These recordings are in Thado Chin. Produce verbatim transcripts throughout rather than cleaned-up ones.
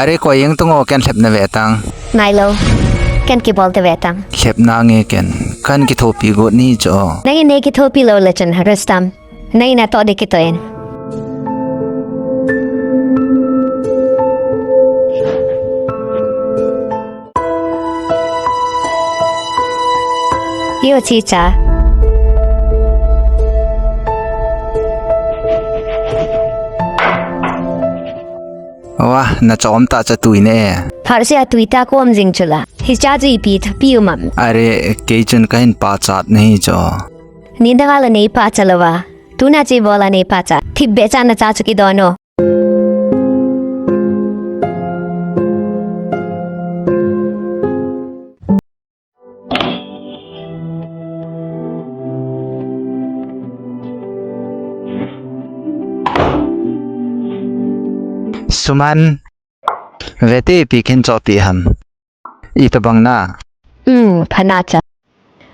Are, koi jeng tung o, ken lhep na ve tang. Ngai lo. Ken kibol te ve tang. Lhep na nge ken. Kan kithopi got ni cho. Nangin nei kithopi lo le chun, Rustam. Nangin natoh ding kitoh in. Yo, chicha. Wa, na chom ta cha tui ne. Pharsia tui ta kom jing chula. Hicha chu ipi thupi um am. Are, kei chun kahin pachat nahi cho. Ni dang a la nei pachat lou va. Tuna chu ibola nei pachat. Thipbeh cha na cha chu kidon o. Suman, vete ipi kahin chohpeh ham. Itobang na. Hmm, pha na cha.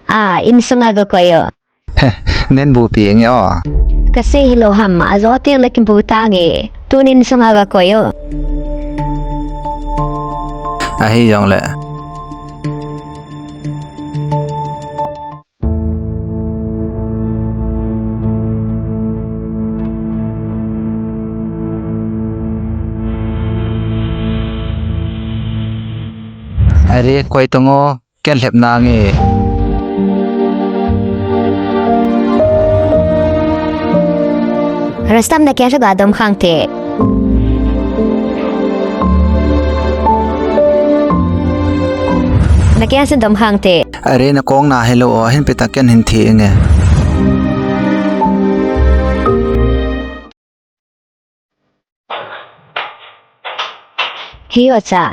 A, insunga ga koi o. He, nen bupi nge o. Kasei hilou ham, ajo teng le kibu tange. Tun insunga ga koi o. Ahi jongle. Are, koi tong o, ken lhep nange. Rustam, na kei sa ga dom khang te. Na kei sa dom khang te. Are, na kong na helou o, hin pita ken hin thi nge. Hi o cha.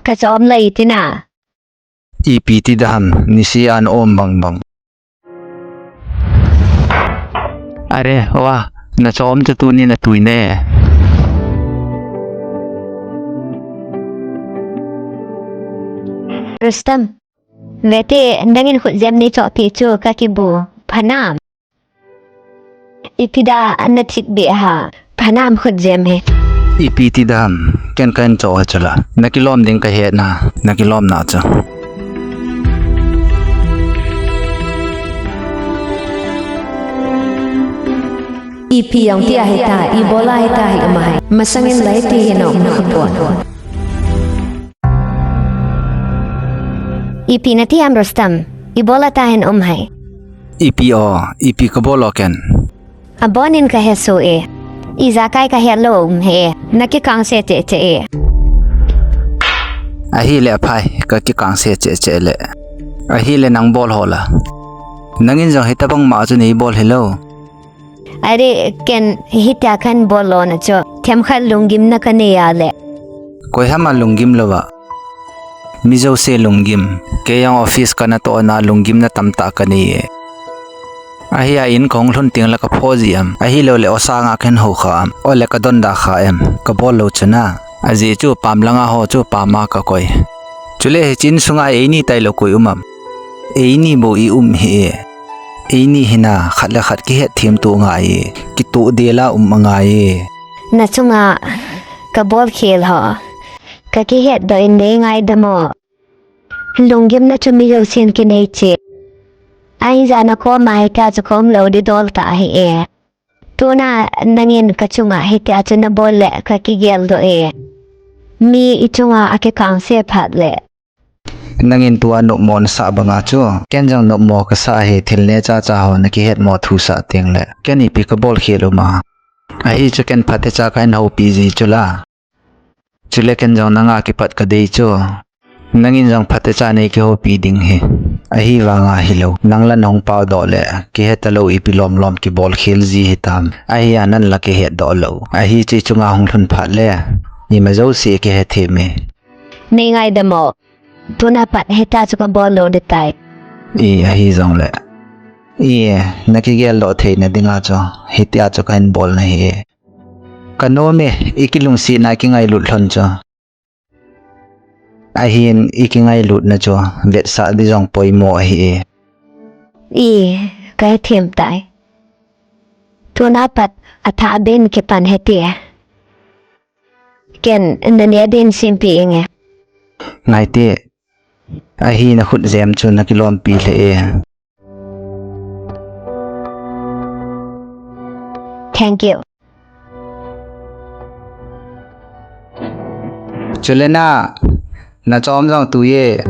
Ka chom lai tina. Ipi ti dam, nisi an om bang bang. Are, wa, na chom cha tuni na tui ne. Rustam. Vete, nangin khutjem nei chohpeh chu ka kibu. Pha nam. Ipi da na thipbeh ha. Pha nam khutjem he. Ipi ti dam, ken kahin choh ha chula. Na kilom ding kahe na, na kilom na chu. Ipi jong ti ahi ta, ibola ahi ta hi ama hai. Masangin lai ti hi na um khapon. Ipi na ti am Rustam, ibola ta hin um hai. Ipi o, ipi ka bol o ken. Abonin ka he su e. Ijakai ka he lou um he. Na kikang se che che e. Ahile aphai, ka kikang se che che le. Ahile nang bol ho la. Nangin jong hitabang ma chu nei bol hilou. Are ken hitia kahin bol lona chu. Themkhat lunggimna ka nei a le. Koi ham a lunggim louva. Mi jouse lunggim. Kei jong office ka natoh na lunggimna tamtah ka nei e. Ahi a in kahung lhun teng le ka pho ji am. Ahilou le osanga kahin hou kha am. Ole ka donda kha em. Ka bol lou chu na. Ajeh chu pam langa ho chu pama ka koi. Chule hiche insunga eini tailou koi um am. Eini bou i um hi e. Eini hina khat le khat kihet them to ngai e. Kitoh del a um angai e. Na chunga ka bol khel ho. Ka kihet doh in nei ngaidam o. Lunggimna chu mi jousen kinei che. Ahin ja na koma hitia chu ka um lou di dol ta hi e. Tuna nangin ka chunga hitia chu na bol le ka kigel doh e. Mi i chunga a kikang se phat le. Nangin tua nopmo na sah banga chu. Ken jong nopmo ka sah hi thil neocha cha ho na kihetmo thu sah teng le. Ken ipi ka bol khel um a. Ahi chu ken phatecha kahin houpi ji chu la. Chule ken jong nanga kipat ka dei chu. Nangin jong phatecha nei kihoupi ding hi. Ahivanga hilou. Nang la na hung pao doh le. Kihe talou ipi lom lom kibol khel ji hitam. Ahi a nang la kihet doh lou. Ahi chu i chunga hung lhun phat le. Ima jouse kihe them e. Nei ngaidam o. Tuna pat hitia chu ka bol lou di tai. I ahi jongle. I na kigel doh theina dinga chu. Hitia chu kahin bol na hi e. Ka nom e, i kilungsetna kingailut lhon chu. Ahin i kingailutna chu, vetsah di jong poimo ahi e. I, Kahe them tai. Tuna pat athah ben kipan hite. Ken nane din simpi inge. Ngaite. Ahi, nakhut jem chu nakilompi lheh e. Thank you. Chule na, nachom jong tui e.